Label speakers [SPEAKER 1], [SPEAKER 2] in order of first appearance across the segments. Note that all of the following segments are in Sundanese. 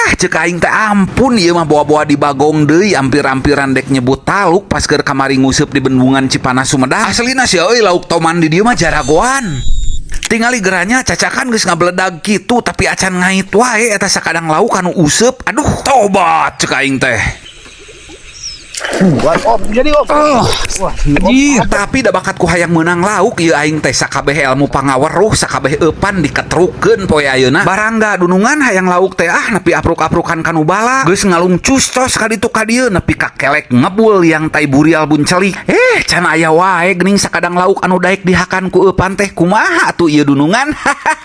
[SPEAKER 1] Ah, cek aing teh, ampun, ieu mah boa-boa di Bagong deui, ampir-ampiran dek nyebut taluk pas keur kamari nguseup di Bendungan Cipanas Sumedang. Aslina sih euy, lauk toman di dieu mah jaragoan. Tingali geranya, cacakan geus ngabeledag kitu, tapi acan ngait wae eta sakadang lauk anu useup. Aduh, tobat cek aing teh.
[SPEAKER 2] Wah, Om, jadi Om.
[SPEAKER 1] Oh,
[SPEAKER 2] Wah,
[SPEAKER 1] anjir, tapi da bakat ku hayang meunang lauk ieu aing teh, sakabeh ilmu pangaweruh, sakabeh eupan diketrukeun poe ayeuna. Barangga dunungan hayang lauk teh, ah, nepi apruk-aprukan kanu bala. Geus ngalungcus tos ka ditu ka dieu, nepi ka kelek ngebul yang tai burial buncelik. Eh, can aya wae geuning sakadang lauk anu daek dihakan ku eupan teh. Kumaha atuh ieu, dunungan?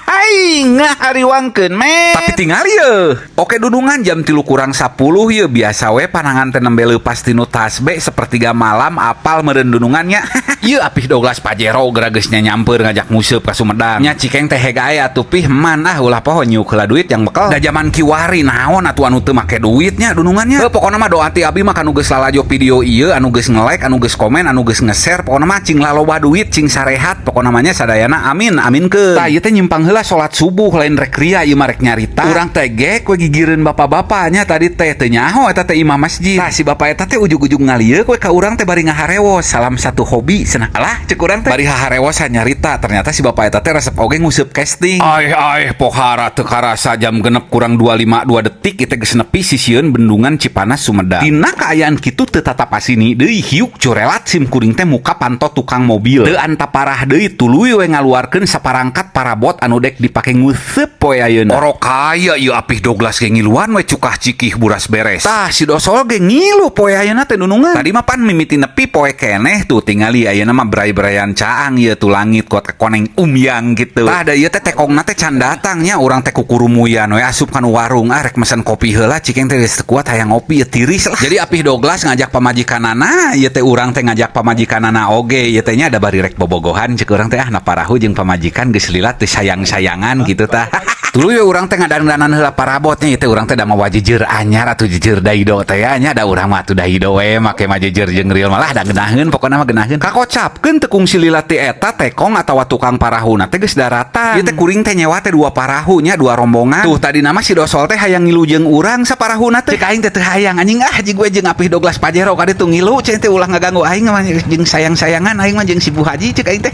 [SPEAKER 1] Hai, ngahariwangkeun men. Tapi tingali ye. Oke dunungan, jam 3 kurang 10 ye, biasa we panangan teh nembe leupas tinu tasbe sepertiga malam, apal meureun dunungannya. Ieu apih Douglas Pajero geura geus nyamper ngajak nguseup ka Sumedang. Nya cikeng teh heg aya atuh pih man, ah, ulah poho nyuk heula duit yang bekal. Da jaman kiwari naon atuh anu teu make duitnya, dunungannya? Heuh, pokona mah doa ti abi mah kanu geus lalajo video ieu, anu geus nge-like, anu geus komen, anu geus nge-share, pokona mah cing laloba duit, cing sarehat, pokona mah nya sadayana, amin amin ke. Tah, ieu teh nyimpang heula salat subuh, lain rek ria ieu mah, rek nyarita. Urang teh gek we gigireun bapak-bapaknya tadi teh, teu nyaho eta teh imam masjid. Tah, si bapak eta teh ujug-ujug ngalieuk we ka urang teh bari ngaharewos. "Salam satu hobi," cenah. Alah, cek urang teh. Bari haharewosan nyarita, ternyata si bapak eta teh resep oge nguseup casting. Ai ai, pohara teu karasa jam 6 kurang 25 2 detik kita geus nepi sisieun Bendungan Cipanas Sumedang. Dina kaayaan kitu teu tatap asini deui, hiuk corelat sim kuring teh, muka panto tukang mobil. Teu anta parah deui, tuluy we ngaluarkeun saparangkat parabot anu dek dipake nguseup poe ayeuna. Orok kaya ieu apih Douglas ge ngiluan we cukah cikih buras beres. Tah, si Dosol ge ngilu poe ayeuna teh, nunungan. Tadi mah pan mimiti nepi poe keneh tuh, tingali ayeuna mah bray-brayan caang ieu tuh langit kuat koneng umyang gitu. Tah, da ieu teh tekongna teh can datang nya, urang teh kukurumuyan we asup kanu warung, ah, rek mesen kopi heula, cikeng teh geus teu kuat hayang ngopi ya, tiris lah. Jadi apih Douglas ngajak pamajikanana, ieu teh urang teh ngajak pamajikanana oge ieu teh nya, ada bari rek bobogohan cek urang teh, ah, na parahu jeung pamajikan geus lila teu sayang-sayangan gitu tah. Tuluy we urang teh ngadandanan heula parabotnya. Ieu teh urang teh da mawa jejer anyar atuh, jejer Daido teh ya nya, da urang mah atuh Daido we make mah, jejer jeung real malah da geunaheun, pokona mah geunaheun. Kakocapkeun teu kungsi lila ti eta tekong atawa tukang parahuna teh geus daratan. Ieu teh kuring teh nyewa teh dua parahu nya, dua rombongan. Tuh, tadi nama si Dosol teh hayang ngilu jeung urang saparahuna teh. Cek aing teh teu hayang, anjing, ah, jeung gue jeung apih Douglas Pajero ka ditu ngilu, cek teh, ulah ngaganggu aing mah jeung sayang-sayangan, aing mah jeung si Bu Haji, cek aing teh.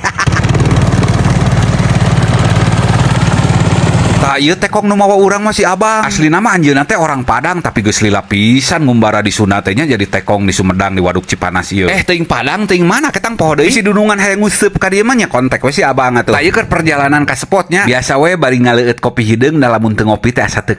[SPEAKER 1] Tah, ieu tekong nu mawa urang mah si Abang. Asli nama anjeunna teh orang Padang, tapi geus lila pisan ngumbara di Sunda teh nya, jadi tekong di Sumedang di Waduk Cipanas ieu. Eh, teuing Padang teuing mana ketang poho deui. Si dunungan hayang nguseup ka dieu mah nya kontak we si Abang atuh. Tah, ieu keur perjalanan ka spotnya. Biasa we bari ngaleueut kopi hideung, da lamun teu ngopi teh asa teu